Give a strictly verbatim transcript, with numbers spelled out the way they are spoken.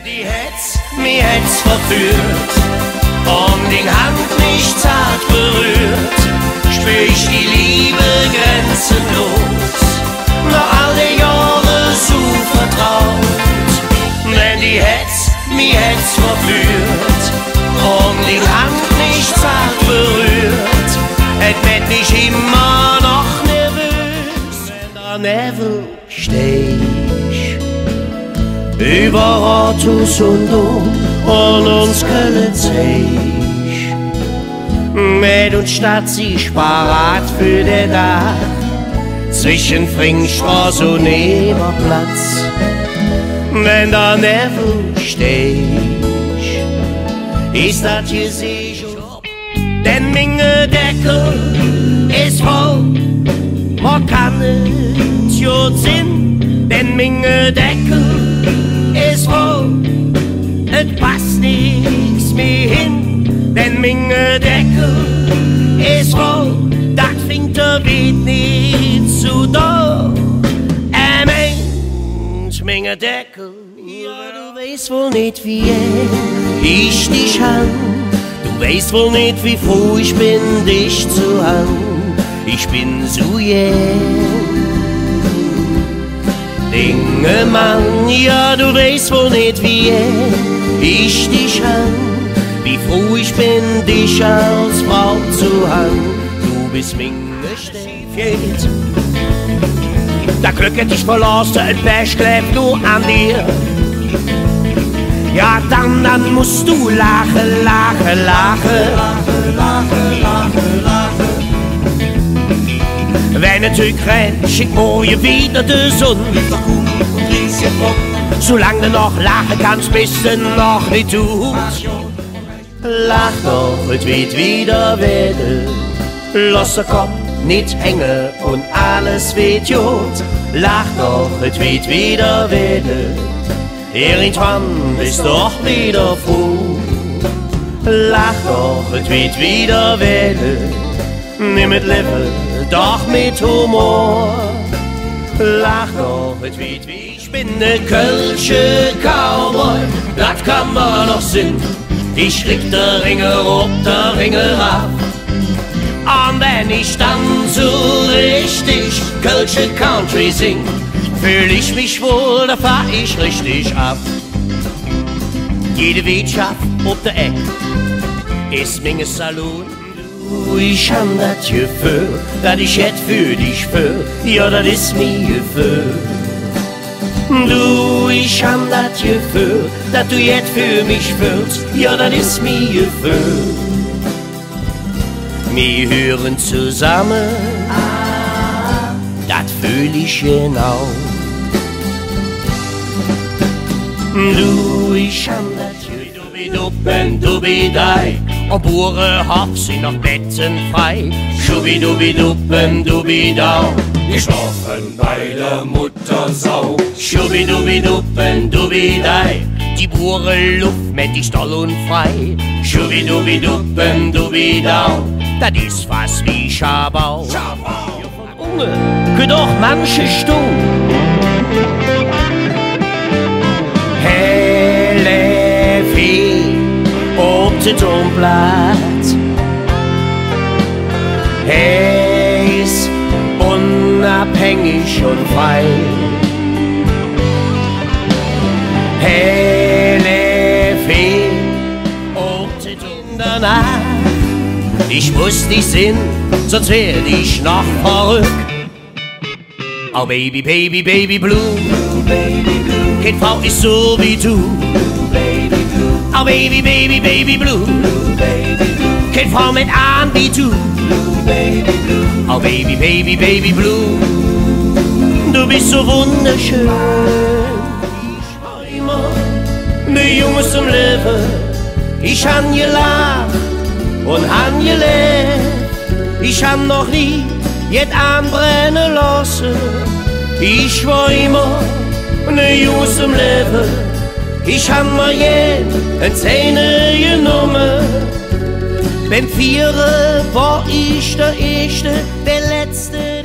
Die hätt, mi hätt verführt, un ding Hand mich zart berührt, spür ich die Liebe grenzenlos, noch all die Johre su vertraut. Wenn die hätt, mi hätt verführt, un ding Hand mich zart berührt, et mäht mich immer noch nervös, wenn der Newwel steig. Üvver Rodhuus un Dom un uns Kölle Zeich. Mäd un Stadt, sie parat för der Dag. Zwesche Vringsstroß un Eberplatz. Wenn der Newwel steig, es dat Geseech Denn minge Deckel es voll, mer kann et jo sinn. Denn minge Deckel es voll, et pass nix mih hin. Denn minge Deckel es voll, dat fingk der Wind nit su doll. Äh, Minsch, minge Deckel. Jo, do weiß wall nit, wie gään ich dich han. Do weiß wall nit, wie fruh ich ben, dich ze han. Ich ben su gään dinge Mann. Jo, do weiß wall nit, wie gään ich dich han. Wie fruh ich ben, dich als Frau ze han. Do bes minge Stäb. Dat Glöck hät dich verlooße, et Pech klääv nor an dir. Jo, dann, dann muss do laache, laache, laache. Wenn et hügg rähnt, schink morge widder de Sonn. Su lang do noch laache kanns, bes de noch nit dud. Laach doch, et weed widder Wääder. Loss der Kopp nit hänge un alles weed god. Laach doch, et weed widder Wääder. Irgendwann bes de doch widder fruh. Laach doch, et weed widder Wääder. Nimm et Levve doch met Humor. Laach doch, et weed widder Ich ben ne kölsche Cowboy, dat kann mer noch sinn. Ich krieg der Ringer op, der Ringer av. Un wenn ich dann su richtig kölsche Country sing, föhl ich mich wohl, do fahr ich richtig av. Jede Weetschaff op der Eck es minge Saloon. Do, ich han dat Geföhl, dat ich jet för dich föhl, jo, dat es mi geföhl. Do, ich han dat Geföhl, dat do jet för mich föhls, jo, dat es mi geföhl. Mir hüre zesamme, dat föhl ich genau. Do, ich han dat Geföhl, Schubiduppen, dubidei, am Burehoff sin noch Betten frei. Schubidubiduppen, dubidau, geschlofe bei der Muttersau. Schubidubiduppen, dubidei, die Bureluff mäht dich doll un frei. Schubidubiduppen, dubidau, dat es jet wie Schabau. Schabau. Unge gitt och manche Stung. He läv hee op de Turmplatz. He es unavhängig un frei. He läv hee op de Turm- Danach, ich muss dich sinn, söns weed ich noch verröck. Oh Baby, Baby, Baby Blue, kein Frau es su wie do. Oh Baby, Baby, Baby Blue, kein Frau met Aan wie do. Oh Baby, Baby, Baby Blue, do bes su wunderschön. Immer ne Jung em Levve, ich han gelaach un han geläv. Ich han noch nie jet aanbrenne looße. Ich wor immer ne Jung em Levve, ich han mer gään ens eine genomme. Beim Fiere wor ich der Eeschte, der Letzte.